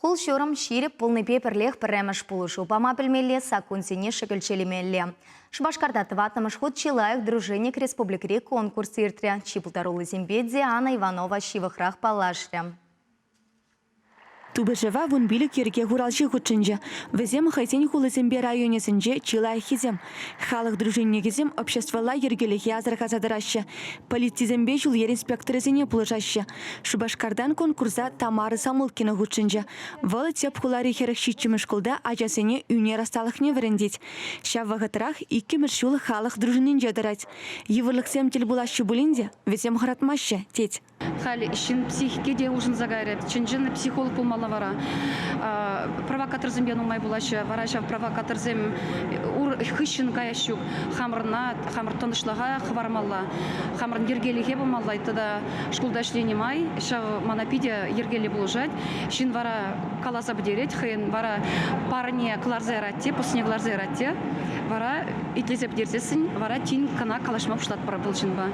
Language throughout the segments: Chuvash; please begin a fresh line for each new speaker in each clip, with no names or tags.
Хул-ҫурӑм ҫирӗп пулнипе пӗрлех пӗрремӗш пулӑшу пама пӗлмелле, саккунсене шӗкӗлчелемелле. Шупашкарта тӑваттӑмӗш хут чи лайӑх дружинник республикӑри конкурс иртрӗ. Чи пултаруллисемпе Диана Иванова ҫывӑхрах паллашрӗ.
Тупӑшӑва 15 йӗрке хуралҫи хутшӑнчӗ. Вӗсем хӑйсен хулисемпе районӗсенче чи лайӑххисем. Халӑх дружинникӗсем обществӑлла йӗркелӗхе асӑрхаса тӑраҫҫӗ, полицисемпе ҫул-йӗр инспекторӗсене пулӑшаҫҫӗ. Шупашкартан конкурса Тамара Самылкина хутшӑнчӗ. Вӑл тӗп хулари 47-мӗш шкулта ачасене ӳнер ӑсталӑхне вӗрентет. Ҫав вӑхӑтрах иккӗмӗш ҫул халӑх дружининче тӑрать. Йывӑрлӑхсем тӗл пулаҫҫӗ пулин те вӗсем хӑратмаҫҫӗ, тет.
Халь ҫын психики те улшӑнса кайрӗ. Чӑн-чӑн психолог пулмалла вара. Провокаторсемпе нумай пулаҫҫӗ. Вара ҫав провокаторсем хыҫҫӑн каяс ҫук. Хамӑрна, хамӑр тӑнӑҫлӑха хӑвармалла, хамӑрӑн йӗркелӗхе пымалла. Тата шкулта ӗҫленӗ май ҫав мана питӗ йӗркеллӗ пулӑшать. Ҫын вара каласа пӗтерет хӑйӗн, вара парне кӑларса ярать те, пӑсне кӑларса ярать те, вара итлесе пӗтерсессӗн вара тин кӑна калаҫма пуҫлатпӑр вӑл ҫынпа.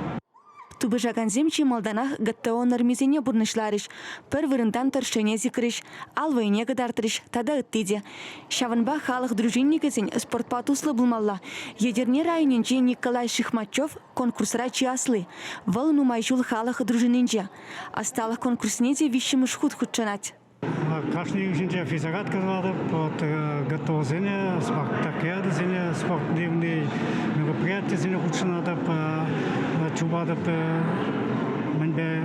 Тупӑшакансем чи малтанах ГТО нормисене пурнӑҫларӗҫ, пӗр вырӑнтан тӑршшӗне сикрӗҫ, ал вӑйне кӑтартрӗҫ тата ытти те. Ҫавӑнпа халӑх дружинникӗсен спортпа туслӑ пулмалла. Етӗрне районӗнчи Николай Шихмачев конкурсра чи асли. Вӑл нумай ҫул халӑх дружининче. Ӑсталӑх конкурсне те виҫҫӗмӗш хут хутшӑнать.
Кашни ҫинче физзарядка тӑватӑп, вот ГТОсене, спартакиадӑсене, спортивный мероприятисене хутшӑнатӑп, чупатӑп, мӗнпе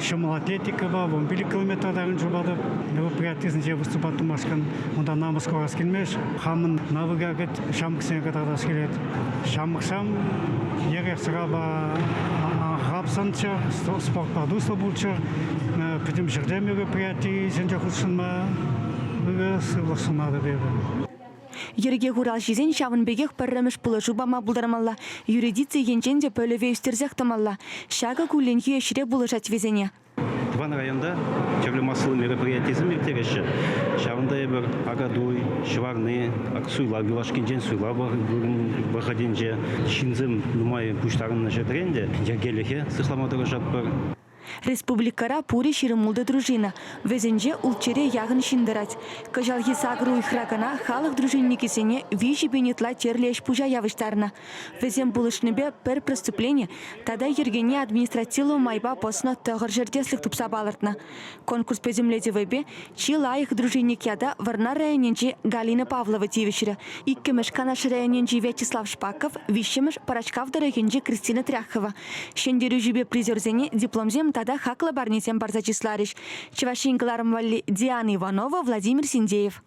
ҫӑмӑл атлетикӑпа 15 километр таран чупатӑп. Мероприятисенче выступать тумашкӑн унта намӑс курас килмест. Хамӑн навыка ҫамрӑксене кӑтартас килет. Ҫамрӑксем эрех-сӑрапа хапсӑнччӑр, спортпа туслӑ пулччӑр, пӗтӗм ҫӗрте мероприятисенче хутшӑнма ырӑ сывлӑх сунатӑп эпӗ.
Йӗрке хуралҫисен ҫавӑн пекех пӗрремӗш пулӑшу пама пултармалла, юридици енчен те пӗлӗве ӳстерсех тӑмалла. Ҫакӑ кулленхи ӗҫре пулӑшать вӗсене.
Тӑван районта тӗрлӗ массӑллӑ мероприятисем ирттереҫҫӗ. Ҫавӑнта эпир Акатуй, Ҫӑварни, суйлав юлашкинчен суйлав вӑхӑтӗнче ҫынсем нумай пуҫтарӑннӑ ҫӗртен те йӗркелӗхе сыхлама тӑрӑшатпӑр.
Республикӑра пурӗ 26 дружина. Вӗсенче ултҫӗре яхӑн ҫын тӑрать. Кӑҫалхи сакӑр уйӑхра кӑна халӑх дружинникӗсене 3 000 ытла тӗрлӗ ӗҫ-пуҫа явӑҫтарнӑ. Вӗсем пулӑшнипе пӗр преступлени тата йӗркене административлӑ майпа пӑснӑ 900 тӗслӗх тупса палӑртнӑ. Конкурс пӗтӗмлетӗвӗпе чи лайӑх дружинник ята Вӑрнар районӗнчи Галина Павлова тивӗҫрӗ. Иккӗмӗш Канаш районӗнчи Вячеслав Шпаков, виҫҫӗмӗш Пӑрачкав тӑрӑхӗнчи Кристина Тряхова. Ҫӗнтерӳҫӗпе призерсене дипломсем тата хаклӑ парнесем парса чысларӗҫ. Чӑваш Ен кӑларӑм валли Диана Иванова, Владимир Синдеев.